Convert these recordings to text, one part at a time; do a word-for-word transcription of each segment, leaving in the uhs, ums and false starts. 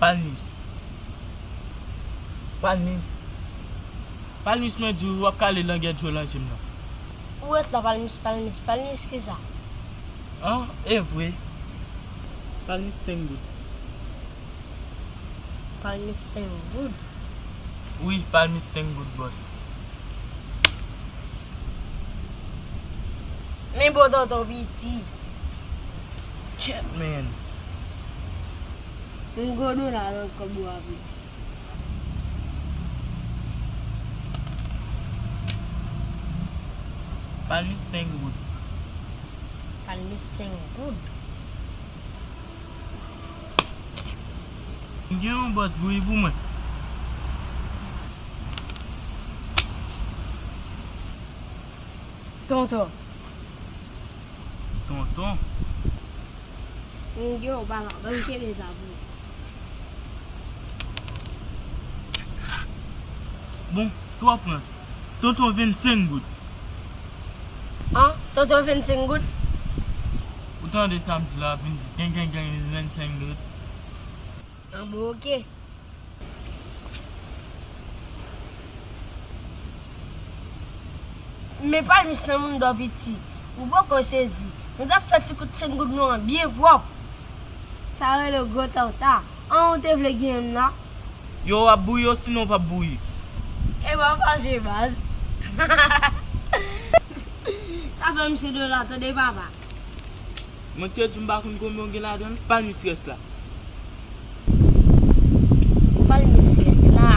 Palmis. Palmis. Palmis, mwen di w, w ap kale langèt djòl nan je m nan. Ou ret la, Palmis, Palmis, Palmis, kisa? An, e vre. Palmis senk goud. Palmis senk goud? Wi, palmis senk goud, bòs. Men bon tonton piti. Kèt, men. M gwo dola nan kòb ou a piti. Palmis senk goud. Palmis senk goud? M gen yon bòs bouyi pou mwen. Tonton. Tonton. M gen yon bagay, ban m kenbe sa pou ou. Bon, twa prans. Tonton vennsenk goud. An, tonton vennsenk goud? Ou tande sa m di la, ap vin di gen, gen, gen, vennsenk goud. An, bon, oke. Men palmis nan moun dò piti. Ou poko sezi. Nou t ap fè ti kout senk goud nou an byen pwòp. Sa rele gwo tata. An, ou te vle genyen m la? Yo, w ap bouyi, osinon w p ap bouyi. E pa fache, baz. Sa fè misye dola, tande papa. Mwen te di m pa konn konbyen w gen ladan l, palmis rès la. Palmis rès la?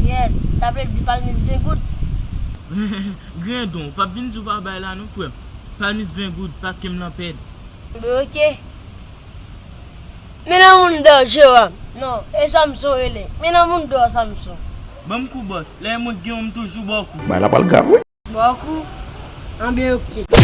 Kèt, sa vle di palmis ven goud? Grendon, w p ap vin di w pa bay la non, frè m. Palmis ven goud, paske m nan pèd. Oke. Men nan moun dò, Jewòm. Non, e Samson rele. Men nan moun dò, Samson. Ban m kou, bòs. Lè mwen gen w, m toujou ba w kou. Bay la pral grav, wi. Ba w kou? Anben, oke.